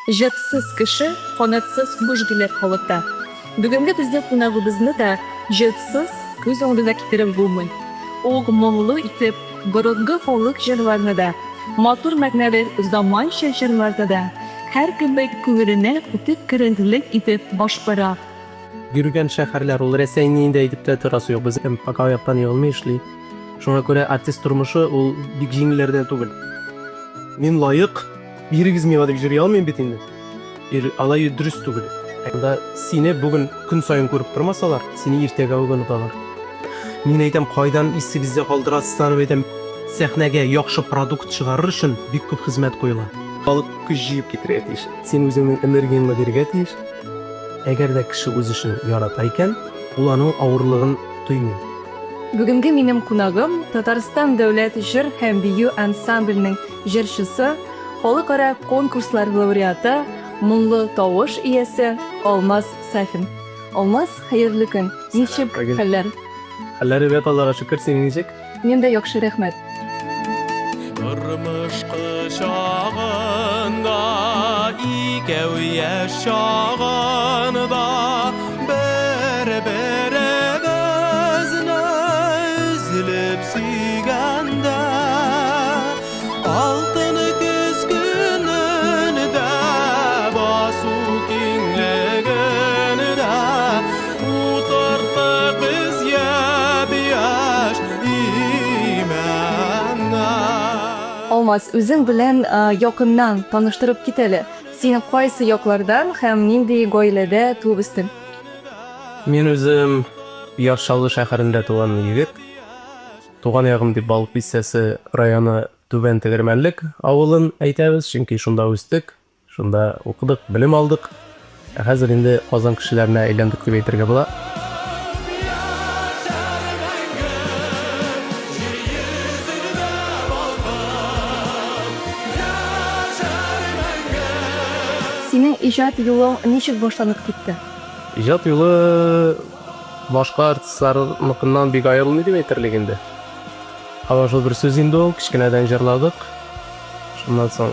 Җырсыз кеше, канатсыз кош диләр халыкта. Бүгенге безнең кунагыбызны да җырсыз күз алдына китереп булмый. Ул моңлы итеп борынгы халык җырларны да, матур мәгънәле заманча җырларны да һәркемнең күңеленә үтеп керерлек итеп башкара. Йөргән шәһәрләр, ул Рәсәйне инде әйтеп тә торасы юк, без пока аяктан егылмый эшли. Шуңа күрә артист тормышы ул бик җиңелләрдән түгел. Мин лаек, бирегез миңа дип йөри алмыйм бит инде. Ир, алай дөрес түгел. Анда сине бүген көн саен күреп тормасалар, сине иртәгә үк оныталар. Мин әйтәм, кайдан исегездә калдырасыз аны әйтәм. Сәхнәгә яхшы продукт чыгарыр өчен бик күп хезмәт куела. Халык көч җыеп китерергә тиеш. Син үзеңнең энергияңне бирергә тиеш. Әгәр дә кеше үз эшен ярата икән, ул аның авырлыгын тоймый. Бүгенге минем кунагым, Татарстан дәүләт җыр һәм бию ансамбленең җырчысы, халыкара конкурслар лауреаты, моңлы тавыш иясе Алмаз Сафин. Алмаз, хәерле көн! Ничек хәлләр? Хәлләр әйбәт, Аллага шөкер, синең ничек? Мин дә яхшы, рәхмәт. Тормыш кочагында, икәү яшь чагында, бер-беребезне өзелеп сөйгәндә, алтын көз көнендә, басу киңлегендә, Утырттык без япь-яшь имәннәр. Алмаз, үзең белән якыннан таныштырып кит әле. Син кайсы яклардан һәм нинди гаиләдә туып үстең? Мин үзем Яр Чаллы шәһәрендә туган егет. Туган ягым дип Балык Бистәсе районы Түбән Тегермәнлек авылын әйтәбез, чөнки шунда үстек. Шунда укыдык, белем алдык. Ә хәзер инде Казан кешеләренә әйләндек дип әйтергә була. Синең иҗат юлың ничек башланып китте? Иҗат юлы башка артистларныкыннан бик аерылмый дип әйтерлек инде. Һаман шул бер сүз инде ул, кечкенәдән җырладык. Шуннан соң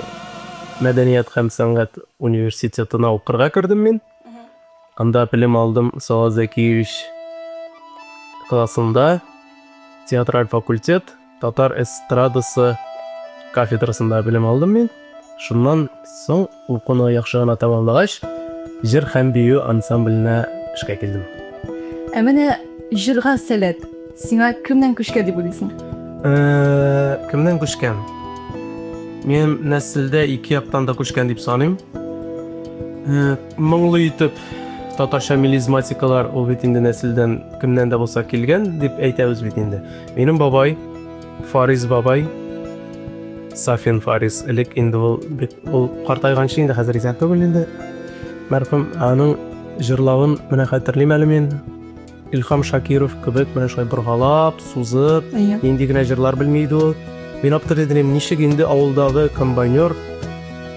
Мәдәният һәм сәнгать университетына укырга кердем мин. Анда белем алдым Салават Зәкиевич классында, театраль факультет, татар эстрадасы кафедрасында белем алдым мин. Шуннан соң укуны яхшы гына тәмамлагач, җыр һәм бию ансамбленә эшкә килдем. Ә менә җырга сәләт сиңа кемнән күчкән дип уйлыйсың? Кемнән күчкән? Минем нәселдә ике яктан да күчкән дип саныйм. Моңлы итеп татарча мелизматикалар ул бит инде нәселдән кемнән дә булса килгән дип әйтәбез бит инде. Минем бабай Фарис бабай Сафин Фарис элек инде ул бит ул картайганчы инде хәзер исән түгел инде. Мәрхүм аның җырлавын менә хәтерлим әле мин. Илһам Шакиров кебек менә шулай боргалап, сузып, нинди генә җырлар белми иде ул. Мин аптырый идем, ничек инде авылдагы комбайнер,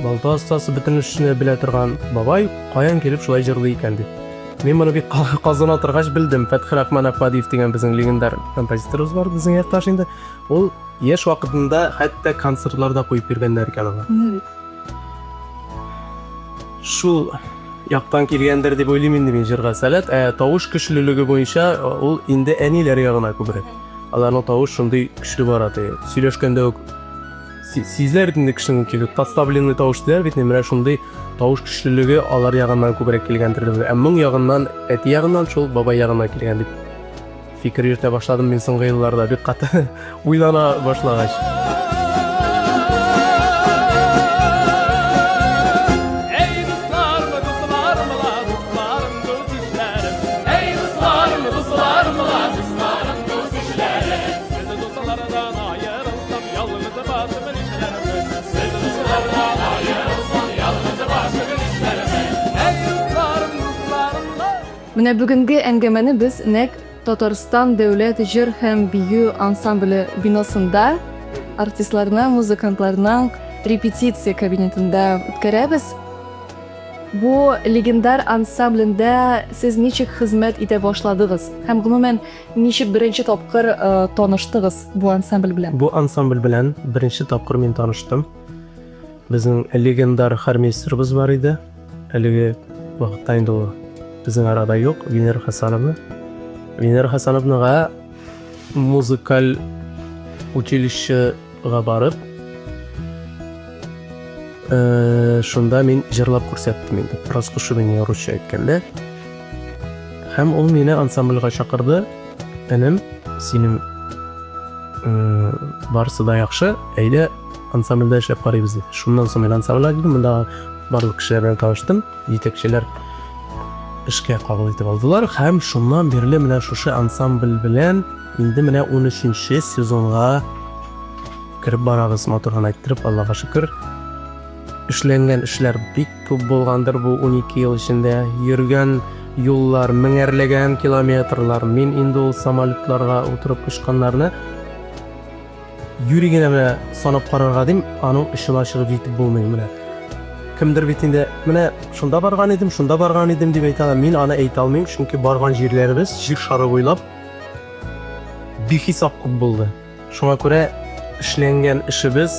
балта остасы бөтен эшне белә торган бабай каян килеп шулай җырлый икән дип. Мин моны бик казына торгач белдем. Фәтхерахман Әхмәдиев дигән безнең легендар композиторыбыз бар, безнең якташ инде. Ул яшь вакытында хәтта концертлар да куеп йөргәннәр икән аңа. Шул яктан килгәндер дип уйлыйм инде мин җырга сәләт. Ә тавыш көчлелеге буенча ул инде әниләр ягына күбрәк. Аларның тавыш шундый көчле бара теге. Сөйләшкәндә үк сизелә бит инде кешенең килеп подставленный тавыш диләр бит менә шундый тавыш көчлелеге алар ягыннан күбрәк килгәндер дип. Ә моң ягыннан әти ягыннан шул бабай ягыннан килгән дип фикер йөртә башладым мин соңгы елларда бик каты уйлана башлагач. Менә бүгенге әңгәмәне без нәкъ Татарстан дәүләт җыр һәм бию ансамбле бинасында артистларның, музыкантларның репетиция кабинетында үткәрәбез. Бу легендар ансамблендә сез ничек хезмәт итә башладыгыз? Һәм гомумән, Ничек беренче тапкыр таныштыгыз бу ансамбль белән? Бу ансамбль белән беренче тапкыр мин таныштым. Безнең легендар хормейстерыбыз бар иде. Әлеге вакытта инде ул безнең арада юк, Венера Хасановна. Венера Хасановнага музыкаль училищега барып, э, шунда мин җырлап күрсәттем инде. Прослушивание русча әйткәндә. Һәм ул мине ансамбльгә чакырды. Энем, синең э, барысы да яхшы, әйдә ансамбльдә эшләп карыйбыз дип. Шуннан соң мин ансамбльгә килдем, монда барлык кешеләр белән таныштым, җитәкчеләр эшкә кабул итеп алдылар һәм шуннан бирле менә шушы ансамбль белән инде менә 13 сезонга кереп барабыз, матур гына иттереп, Аллага шөкер. Эшләнгән эшләр бик күп булгандыр бу 12 ел эчендә. Йөргән юллар, меңәрләгән километрлар. Мин инде ул самолетларга утырып очканнарны юри генә менә санап карарга дим, аның очына чыгып җитеп булмый менә. Кемдер бит инде менә шунда барган идем, шунда барган идем дип әйтә ала. Мин аны әйтә алмыйм, чөнки барган җирләребез җир шары буйлап бихисап күп булды. Шуңа күрә эшләнгән эшебез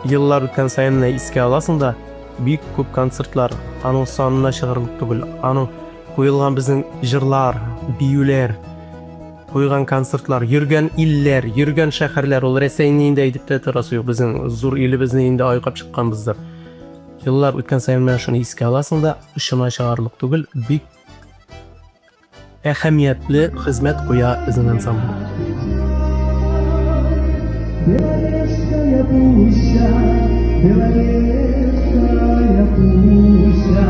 еллар үткән саен менә искә аласың да, бик күп концертлар, аның санына чыгарлык түгел. Аның куелган безнең җырлар, биюләр, куйган концертлар, йөргән илләр, йөргән шәһәрләр, ул Рәсәйне инде әйтеп тә торасы юк, безнең зур илебезне инде айкап чыкканбыздыр. Еллар үткән саен менә шуны искә аласың да, очына чыгарлык түгел, бик әһәмиятле хезмәт куя безнең ансамбль. Беловежская пуща, Беловежская пуща,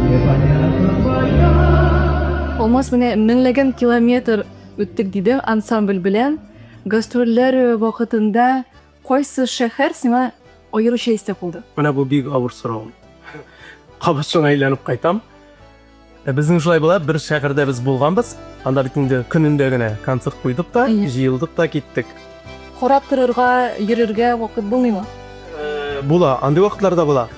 непонятно твоя. Алмаз, менә меңләгән километр үттек дидең ансамбль белән. Гастрольләр вакытында кайсы шәһәр сиңа аеруча истә калды? Менә бу бик авыр сорау. Кабат шуңа әйләнеп кайтам. Ә безнең шулай була, бер шәһәрдә без булганбыз, анда бит инде көнендә генә концерт куйдык та, җыелдык та киттек. Карап торырга, йөрергә вакыт булмыймы? Э, була, андый вакытлар да була.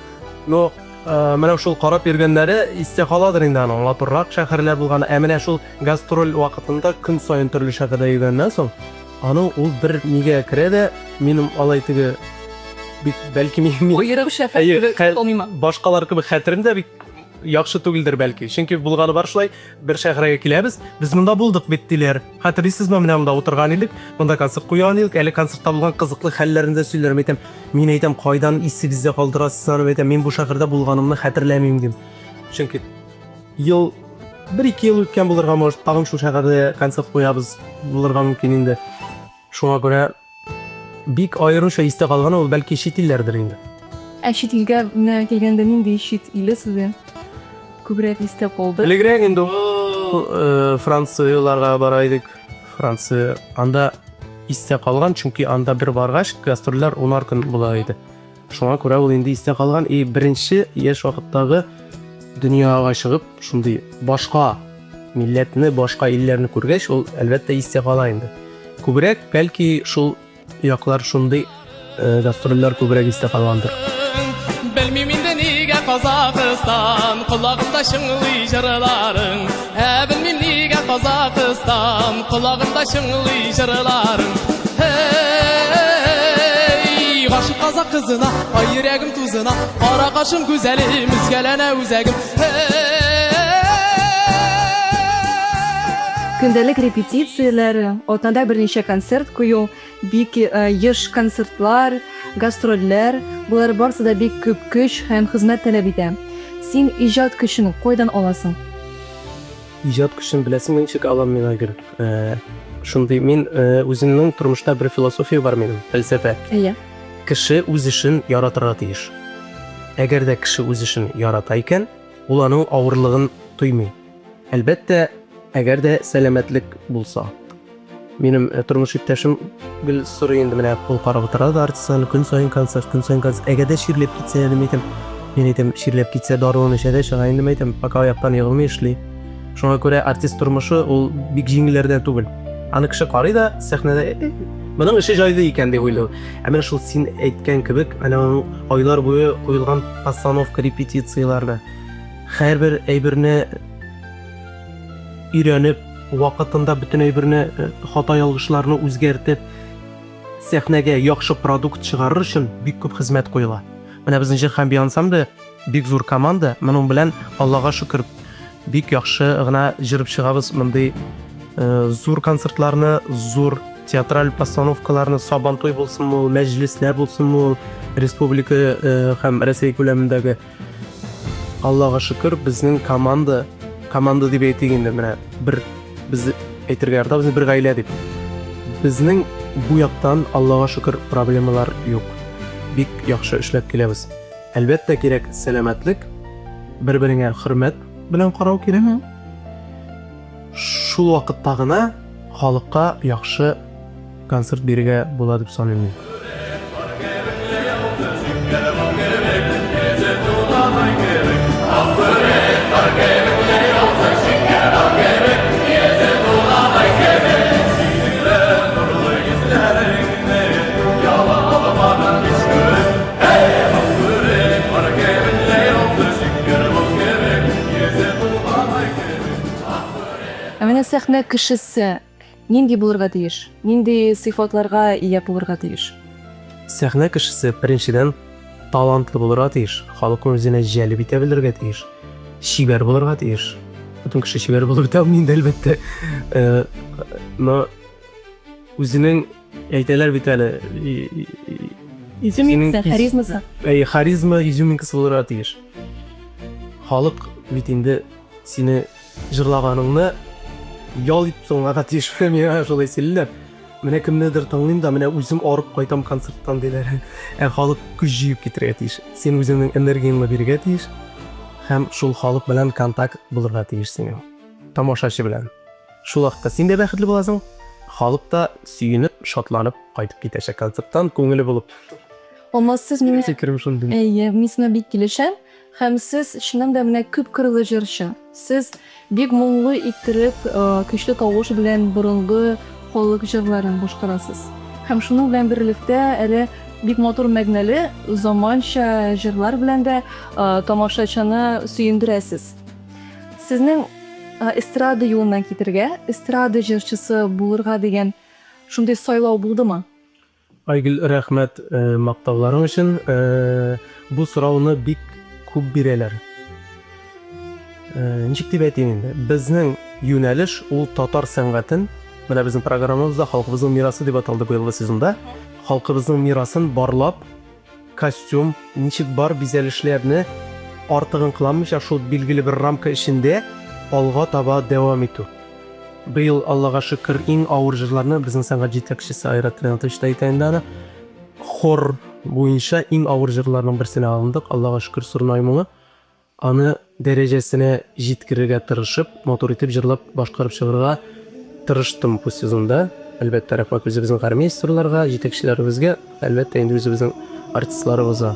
Но э, менә шул карап йөргәннәре истә каладыр инде аның, матуррак шәһәрләр булган. Ә менә шул гастроль вакытында көн саен төрле шәһәрдә йөргәннән соң, аның ул бер нигә керә дә, минем алай теге бик бәлки мин Аерым шәһәр кебек Башкалар кебек хәтерем дә бик яхшы түгелдер бәлки. Чөнки булганы бар шулай, бер шәһәргә киләбез, без монда булдык бит диләр. Хәтерлисезме, менә монда утырган идек, монда концерт куйган идек, әле концертта булган кызыклы хәлләрне дә сөйләрмен әйтәм. Мин әйтәм, кайдан исегездә калдырасыз аны әйтәм, мин бу шәһәрдә булганымны хәтерләмим дим. Чөнки ел бер-ике ел үткән булырга может, тагын шул шәһәрдә концерт куябыз булырга мөмкин инде. Шуңа күрә бик аеруча истә калганы ул бәлки чит илләрдер инде. Ә чит илгә менә килгәндә нинди чит иле сезгә күбрәк истә калды? Элегрәк инде ул э, Францияларга бара идек. Франция анда истә калган, чөнки анда бер баргач гастрольләр унар көн була иде. Шуңа күрә ул инде истә калган. И беренче яшь вакыттагы дөньяга чыгып, шундый башка милләтне, башка илләрне күргәч, ул әлбәттә истә кала инде. Күбрәк, бәлки, шул яклар шундый э, гастрольләр күбрәк истә калгандыр. Белмим инде нигә Казахстан, колагымда чыңлый җырларың. Ә белмим нигә Казахстан, колагымда чыңлый җырларың. Эй, гашык казак кызына, ай йөрәгем тузына, кара кашым гүзәлем, өзгәләнә үзәгем. Көндәлек репетицияләр, атнада берничә концерт кую, бик э, еш концертлар, гастрольләр, болар барысы да бик күп көч һәм хезмәт таләп итә. Син иҗат көчен кайдан аласың? Иҗат көчен беләсеңме ничек алам мин, Айгөл? Э, шундый мин э, үземнең тормышта бер философия бар минем, фәлсәфә. Әйе. Кеше үз эшен яратырга тиеш. Әгәр дә кеше үз эшен ярата икән, ул аның авырлыгын тоймый. Әлбәттә, әгәр дә сәламәтлек булса. Минем э, тормыш иптәшем гел сорый инде менә ул карап утыра да артистларны көн саен концерт, көн саен концерт. Әгәр дә чирләп китсә, әле әйтәм, мин әйтәм, чирләп китсә даруын эчә дә чыга инде әйтәм, пока аяктан егылмый эшли. Шуңа күрә артист тормышы ул бик җиңелләрдән түгел. Аны кеше карый да сәхнәдә «Э, моның эше җайлы икән дип уйлый. Ә менә шул син әйткән кебек, әнә аның айлар буе куелган постановка, репетицияләрне, һәрбер әйберне өйрәнеп, вакытында бөтен әйберне, э, хата ялгышларны үзгәртеп, Сәхнәгә яхшы продукт чыгарыр өчен бик күп хезмәт куела. Менә безнең җыр һәм бию ансамбле бик зур команда, моның белән, Аллага шөкер, бик яхшы гына җырып чыгабыз мондый зур концертларны, зур театраль постановкаларны, Сабантуй булсынмы ул, мәҗлесләр булсынмы ул, республика һәм Рәсәй күләмендәге. Аллага шөкер, безнең команда, команда дип әйтик инде, менә бер без әйтергә яратабыз бер гаилә дип. Безнең бу яктан, Аллага шөкер, проблемалар юк. Бик яхшы эшләп киләбез. Әлбәттә, кирәк сәламәтлек, бер-береңә хөрмәт белән карау кирәк. Шул вакытта гына халыкка яхшы концерт бирергә була дип саныйм мин. Ә менә сәхнә кешесе нинди булырга тиеш? Нинди сыйфатларга ия булырга тиеш? Сәхнә кешесе, беренчедән, талантлы булырга тиеш, халыкны үзенә җәлеп итә белергә тиеш, чибәр булырга тиеш. Бөтен кеше чибәр булып бетә алмый инде, әлбәттә. Э, но үзенең әйтәләр бит әле, изюминкасы, харизмасы. Әй, харизма, изюминкасы булырга тиеш. Халык бит инде сине Җырлаганыңны ял итеп тыңларга тиеш. Миңа шулай сөйлиләр. Менә кемнедер тыңлыйм да, менә үзем арып кайтам концерттан диләр. Ә халык көч җыеп китерергә тиеш. Син үзеңнең энергияңне бирергә тиеш һәм шул халык белән контакт булырга тиеш синең. Тамашачы белән. Шул вакытта син дә бәхетле буласың, халык та сөенеп, шатланып кайтып китәчәк концерттан, күңеле булып. Алмаз, сез мине... Фикерем шундый. Әйе, мин сиңа бик килешәм. Һәм сез чыннан да менә күпкырлы җырчы. Сез бик моңлы иттереп, көчле тавыш белән борынгы халык җырларын башкарасыз. Һәм шуның белән берлектә әле бик матур мәгънәле заманча җырлар белән дә тамашачыны сөендерәсез. Сезнең эстрада юлыннан китергә, эстрада җырчысы булырга дигән шундый сайлау булдымы? Айгөл, рәхмәт мактауларың өчен. Бу сорауны бик күп бирәләр. Ничек дип әйтим инде? Безнең юнәлеш ул татар сәнгатен, менә безнең программабыз да Халкыбызның мирасы дип аталды быелгы сезонда. Халкыбызның мирасын барлап, костюм, ничек бар бизәлешләрне артыгын кыланмыйча, шул билгеле бер рамка эчендә алга таба дәвам итү. Быел, Аллага шөкер, иң авыр җырларны безнең сәнгать җитәкчесе Айрат Ринатович та әйтә инде аны. Хор буенча иң авыр җырларның берсенә алындык, Аллага шөкер, Сорнай моңы. Аны дәрәҗәсенә җиткерергә тырышып, матур итеп җырлап башкарып чыгарга тырыштым бу сезонда. Әлбәттә, рәхмәт үзебезнең хормейстерларга, җитәкчеләребезгә, әлбәттә, инде үзебезнең артистларыбызга.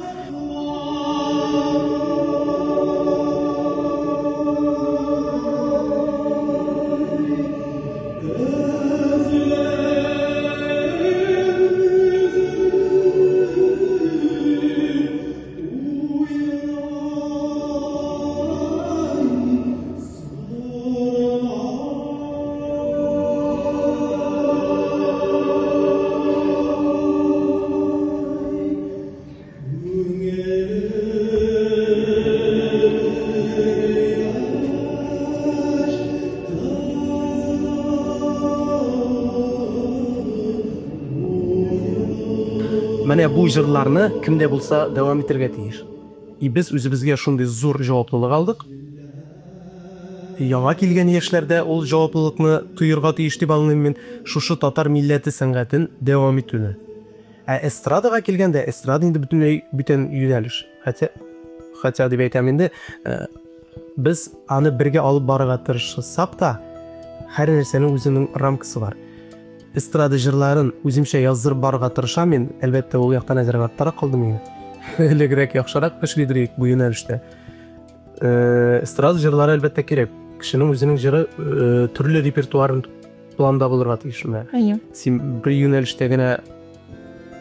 Менә бу җырларны кем дә булса дәвам итәргә тиеш. И без үзебезгә шундый зур җаваплылык алдык. Яңа килгән яшьләр дә ул җаваплылыкны тоерга тиеш дип аңлыйм мин, шушы татар милләте сәнгатен дәвам итүне. Ә эстрадага килгәндә, эстрада инде бөтенләй бүтән юнәлеш. Хотя, хотя дип әйтәм инде, без аны бергә алып барырга тырышсак та, һәр нәрсәнең үзенең рамкасы бар. Эстрада җырларын үземчә яздырып барырга тырышам мин. Әлбәттә, ул яктан әзрәк арттарак калдым мин. Элегрәк яхшырак эшлидер идек бу юнәлештә. Эстрада җырлары, әлбәттә, кирәк. Кешенең үзенең җыры төрле репертуар планда булырга тиеш менә. Әйе. Син бер юнәлештә генә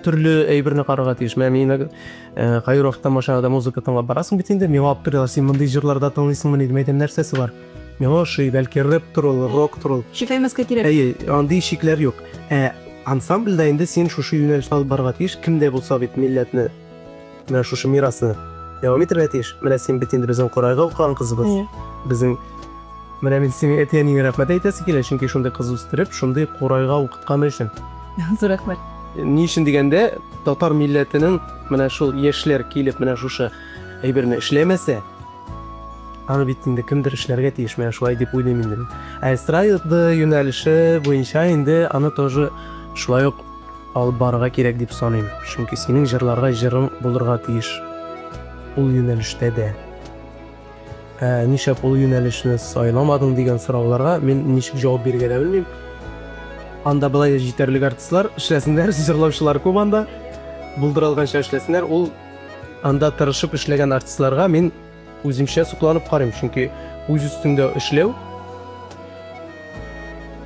төрле әйберне карарга тиеш. Менә мин кайбер вакытта машинада музыка тыңлап барасың бит инде, миңа алып торалар, син мондый җырларда тыңлыйсыңмыни дип әйтәм, нәрсәсе бар? Миңа ошый, бәлки рэптыр ул, роктыр ул. Чикләмәскә кирәк. Әйе, андый чикләр юк. Ә Ансамбльдә инде син шушы юнәлешне алып барырга тиеш, кем дә булса бит милләтне, менә шушы мирасны дәвам итәргә тиеш. Менә син бит инде безнең Корайга укыган кызыбыз. Безнең менә мин синең әти-әниеңә рәхмәт әйтәсе килә, чөнки шундый кыз үстереп, шундый Корайга укытканы өчен. Зур рәхмәт. Ни өчен дигәндә, татар милләтенең менә шул яшьләр килеп менә шушы әйберне эшләмәсә, аны бит инде кемдер эшләргә тиеш, менә шулай дип уйлыйм инде мин. Ә эстрада юнәлеше буенча инде аны тоже шулай ук алып барырга кирәк дип саныйм. Чөнки синең җырларга җырың булырга тиеш ул юнәлештә дә. Ә нишләп ул юнәлешне сайламадың дигән сорауларга мин ничек җавап бирергә дә белмим. Анда болай да җитәрлек артистлар, эшләсеннәр, җырлаучылар күп анда. Булдыра алганча эшләсеннәр. Ул анда тырышып эшләгән артистларга мин үземчә сокланып карыйм, чөнки үз өстеңдә эшләү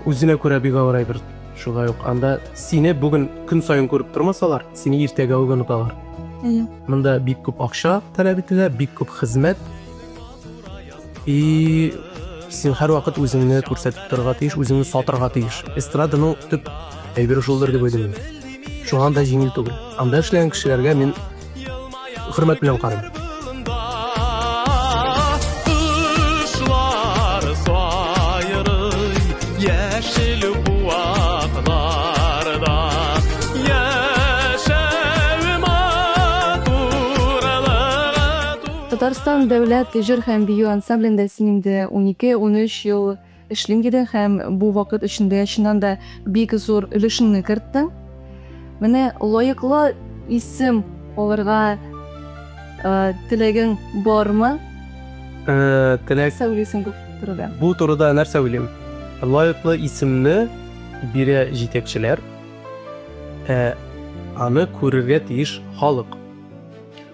үзенә күрә бик авыр әйбер. Шулай ук анда сине бүген көн саен күреп тормасалар, сине иртәгә үк оныталар. Монда бик күп акча таләп ителә, бик күп хезмәт. И син һәрвакыт үзеңне күрсәтеп торырга тиеш, үзеңне сатырга тиеш. Эстраданың төп әйбере шулдыр дип уйлыйм мин. Шуңа да җиңел түгел. Анда эшләгән кешеләргә мин хөрмәт белән карыйм. Кошлар сайрый яшел куакларда Яшәү матурлыгы Татарстан дәүләт җыр һәм бию ансамблендә син инде 12-13 ел эшлим дидең һәм бу вакыт эчендә чыннан да бик зур өлешеңне керттең. Менә лаеклы исем алырга теләгең бармы? Теләк. Нәрсә уйлыйсың бу турыда? Бу турыда нәрсә уйлыйм? Лаеклы исемне бирә җитәкчеләр, ә аны күрергә тиеш халык.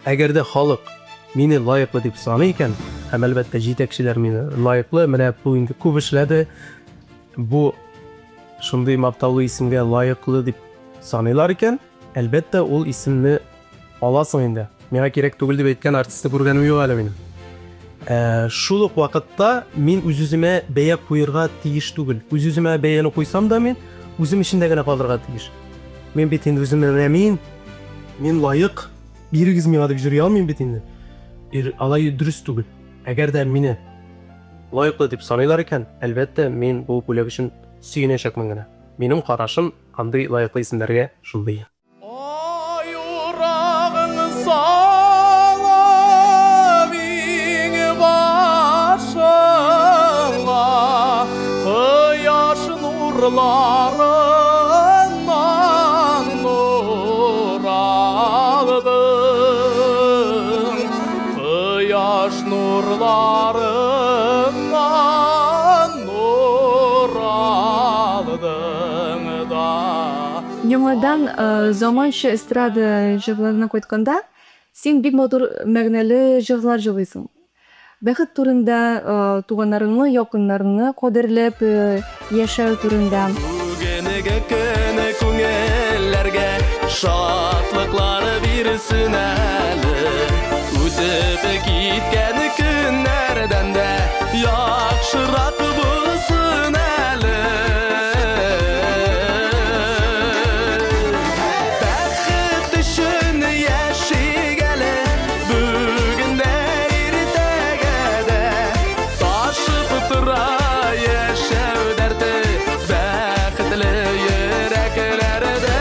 Әгәр дә халык мине лаеклы дип саный икән, һәм әлбәттә җитәкчеләр мине лаеклы, менә бу инде күп эшләде, бу шундый мактаулы исемгә лаеклы дип саныйлар икән, әлбәттә, ул исемне аласың инде. Миңа кирәк түгел дип әйткән артистны күргәнем юк әле минем. Ә, шул ук вакытта мин үз-үземә бәя куерга тиеш түгел. Үз-үземә бәяне куйсам да мин үзем эчендә генә калырга тиеш. Мин бит инде үземне менә мин, мин лаек, бирегез миңа дип йөри алмыйм бит инде. Ир, алай дөрес түгел. Әгәр дә мине лаеклы дип саныйлар икән, әлбәттә, мин бу бүләк өчен сөенәчәкмен генә. Минем карашым андый лаеклы исемнәргә шундый. Ай урагың сала миң башыңа, Кояш нурларыннан нур алдың. Кояш нурларыннан нур алдың да. Яңадан заманча эстрада җырларына кайтканда, син бик матур мәгънәле җырлар җырлыйсың. Бәхет турында, туганнарыңны, якыннарыңны кадерләп яшәү турында. Бүгенге көн күңелләргә шатлыклар бирсен әле. Үтеп киткән көннәрдән дә яхшырак булсын әле. Бәхет өчен яшик әле, бүген дә, иртәгә дә. Ташып тора яшәү дәрте, бәхетле йөрәкләрдә.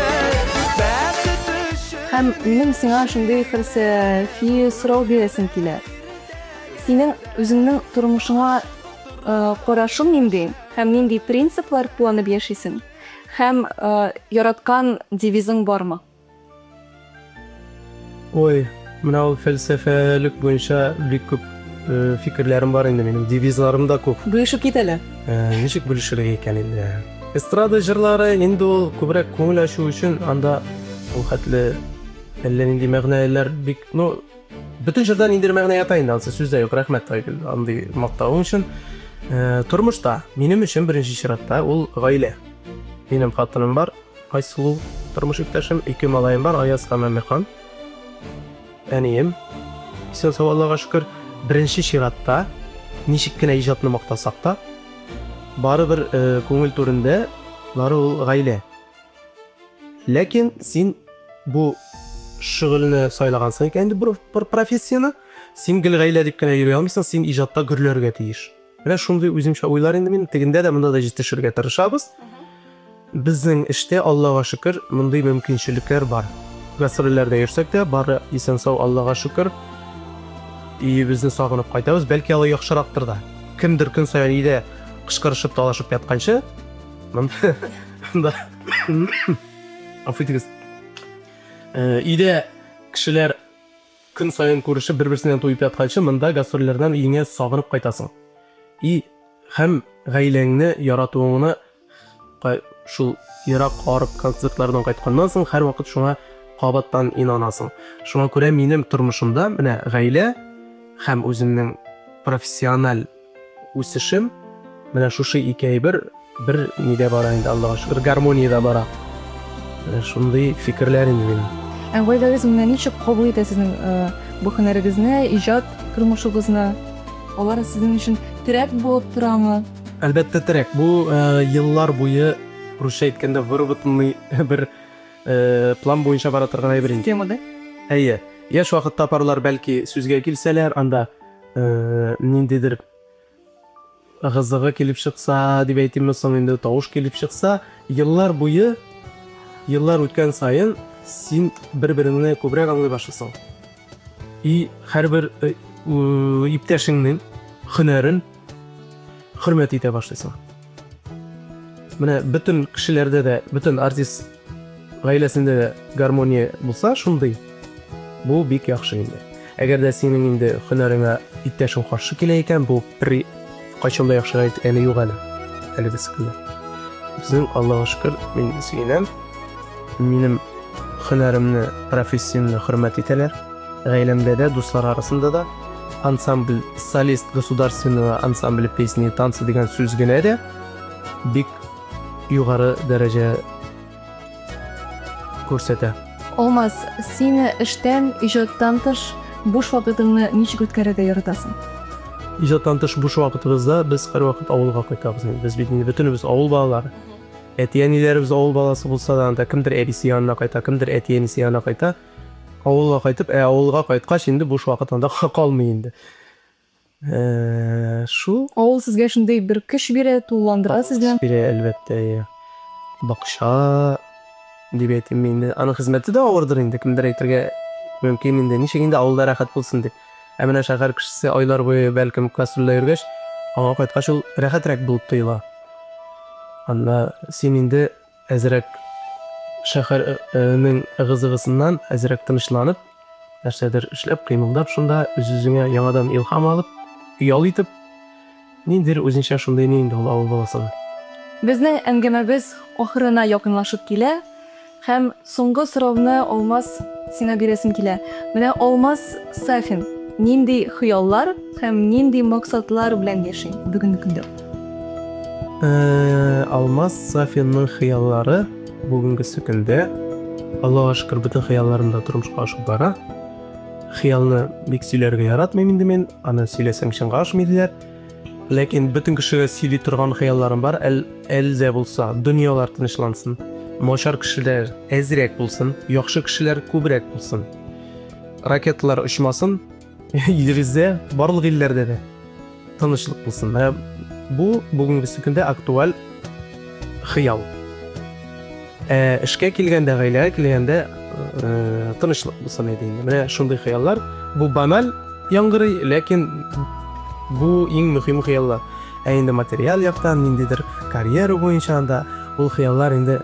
Бәхет өчен. Һәм минем сиңа шундый фәлсәфи сорау бирәсем килә. Синең үзеңнең тормышыңа карашың нинди һәм нинди принциплар кулланып яшисең? Һәм яраткан девизың бармы? Ой, менә ул фәлсәфәлек буенча бик күп фикерләрем бар инде минем, девизларым да күп. Бүлешеп кит әле. Ничек бүлешергә икән инде? Эстрада җырлары инде ул күбрәк күңел ачу өчен, анда ул хәтле әллә нинди мәгънәләр бик, ну, Бөтен җырда ниндидер мәгънә ята инде, анысы сүз дә юк. Рәхмәт, Айгөл, андый мактавың өчен. Э, тормышта минем өчен беренче чиратта ул гаилә. Минем хатыным бар, Айсылу, тормыш иптәшем, ике малаем бар, Аяз һәм Әмирхан. Әнием, исән сау, Аллага шөкер. Беренче чиратта ничек кенә иҗатны мактасак та, барыбер э, күңел түрендә бары ул гаилә. Ләкин син бу шөгыльне сайлагансың икән инде бер профессияне, син гел гаилә дип кенә йөри алмыйсың, син иҗатта гөрләргә тиеш. Менә шундый үземчә уйлар инде мин тегендә дә, монда да җитешергә тырышабыз. Безнең эштә, Аллага шөкер, мондый мөмкинчелекләр бар. Гастрольләрдә йөрсәк тә, бары исән-сау, Аллага шөкер, өебезне сагынып кайтабыз. Бәлки алай яхшырактыр да. Кемдер көн саен өйдә кычкырышып, талашып ятканчы, монда Гафу итегез. Өйдә кешеләр көн саен күрешеп, бер-берсеннән туеп ятканчы, монда гастрольләрдән өеңә сагынып кайтасың. И һәм гаиләңне яратуыңны шул ерак арык концертлардан кайтканнан соң һәрвакыт шуңа кабаттан инанасың. Шуңа күрә минем тормышымда менә гаилә һәм үземнең профессиональ үсешем менә шушы ике әйбер бер нидә бара инде, Аллага шөкер, гармониядә бара. Менә шундый фикерләр инде минем. Ә гаиләгез менә ничек кабул итә сезнең бу һөнәрегезне, иҗат тормышыгызны? Алар сезнең өчен терәк булып торамы? Әлбәттә, терәк. Бу еллар буе, русча әйткәндә, выработанный бер план буенча бара торган әйбер инде. Система, да? Әйе. Яшь вакытта парлар бәлки сүзгә килсәләр, анда ниндидер ыгы-зыгы килеп чыкса, дип әйтимме соң инде, тавыш килеп чыкса, еллар буе, еллар үткән саен син бер-береңне күбрәк аңлый башлыйсың. И һәрбер иптәшеңнең һөнәрен хөрмәт итә башлыйсың. Менә бөтен кешеләрдә дә, бөтен артист гаиләсендә дә гармония булса шундый, бу бик яхшы инде. Әгәр дә синең инде һөнәреңә иптәшең каршы килә икән, бу бер кайчан да яхшыга әйткәне юк әле. Әлегесе көндә. Безнең Аллага шөкер, мин сөенәм. Минем һөнәремне, профессиямне хөрмәт итәләр. Гаиләмдә дә, дуслар арасында да ансамбль солист государственного ансамбля песни и танцы дигән сүз генә дә бик югары дәрәҗә күрсәтә. Алмаз, син эштән, иҗаттан тыш буш вакытыңны ничек үткәрергә яратасың? Иҗаттан тыш буш вакытыбызда без һәрвакыт авылга кайтабыз инде. Без бит инде бөтенебез авыл балалары. Әти-әниләребез авыл баласы булса да, анда кемдер әбисе янына кайта, кемдер әти-әнисе янына кайта. Авылга кайтып, ә авылга кайткач инде буш вакыт анда калмый инде. Э, шул. Авыл сезгә шундый бер көч бирә, тулыландыра сезне. Бирә, әлбәттә, иә. Бакча дип әйтим инде. Аның хезмәте дә авырдыр инде, кемдер әйтергә мөмкин инде. Ничек инде авылда рәхәт булсын дип. Ә менә шәһәр кешесе айлар буе бәлкем гастрольдә йөргәч, аңа кайткач ул рәхәтрәк булып тоела. Анда син инде Әзрәк шәһәрнең ыгы-зыгысыннан әзрәк тынычланып, нәрсәдер эшләп, кыймылдап шунда үз-үзеңә яңадан илһам алып, ял итеп, ниндидер үзенчә шундый ни инде ул авыл баласының. Безнең әңгәмәбез ахырына якынлашып килә һәм соңгы сорауны, Алмаз, сиңа бирәсем килә. Менә Алмаз Сафин нинди хыяллар һәм нинди максатлар белән яши бүгенге көндә? Алмаз Сафинның хыяллары бүгенгесе көндә, Аллага шөкер, бөтен хыялларым да тормышка ашып бара. Хыялны бик сөйләргә яратмыйм инде мин, аны сөйләсәң чынга ашмый диләр. Ләкин бөтен кешегә сөйли торган хыялларым бар, әл, әл дә булса, дөньялар тынычлансын, начар кешеләр әзрәк булсын, яхшы кешеләр күбрәк булсын. Ракеталар очмасын, илебездә, барлык илләрдә дә тынычлык булсын. Менә бу бүгенгесе көндә актуаль хыял. Ә эшкә килгәндә, гаиләгә килгәндә, э, тынычлык булсын иде инде. Менә шундый хыяллар. Бу баналь яңгырый, ләкин бу иң мөһим хыяллар. Ә инде материаль яктан, ниндидер карьера буенча анда ул хыяллар инде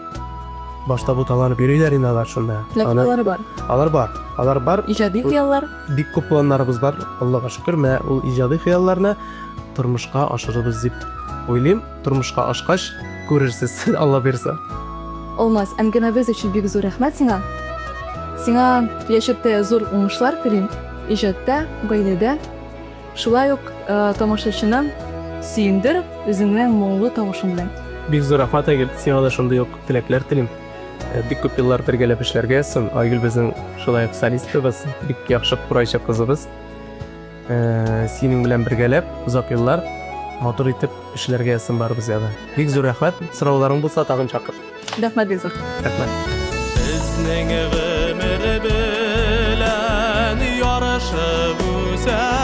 башта буталанып йөриләр инде алар шунда. Ләкин алар бар. Алар бар. Алар бар. Иҗади хыяллар. Бик күп планнарыбыз бар, Аллага шөкер, менә ул иҗади хыялларны тормышка ашырырбыз дип уйлыйм. Тормышка ашкач, күрерсез, Алла боерса. Алмаз, әңгәмәбез өчен бик зур рәхмәт сиңа. Сиңа киләчәктә зур уңышлар телим, иҗатта, гаиләдә. Шулай ук тамашачыны сөендер үзеңнең моңлы тавышың белән. Бик зур рәхмәт, Айгөл, сиңа да шундый ук теләкләр телим. Бик күп еллар бергәләп эшләргә язсын. Айгөл безнең шулай ук солисткабыз, бик яхшы курайчы кызыбыз. Синең белән бергәләп озак еллар матур итеп эшләргә язсын барыбызга да. Бик зур рәхмәт. Сорауларың булса, тагын чакыр. Рәхмәт бик зур. Рәхмәт. Безнең гомер белән ярышып үсә.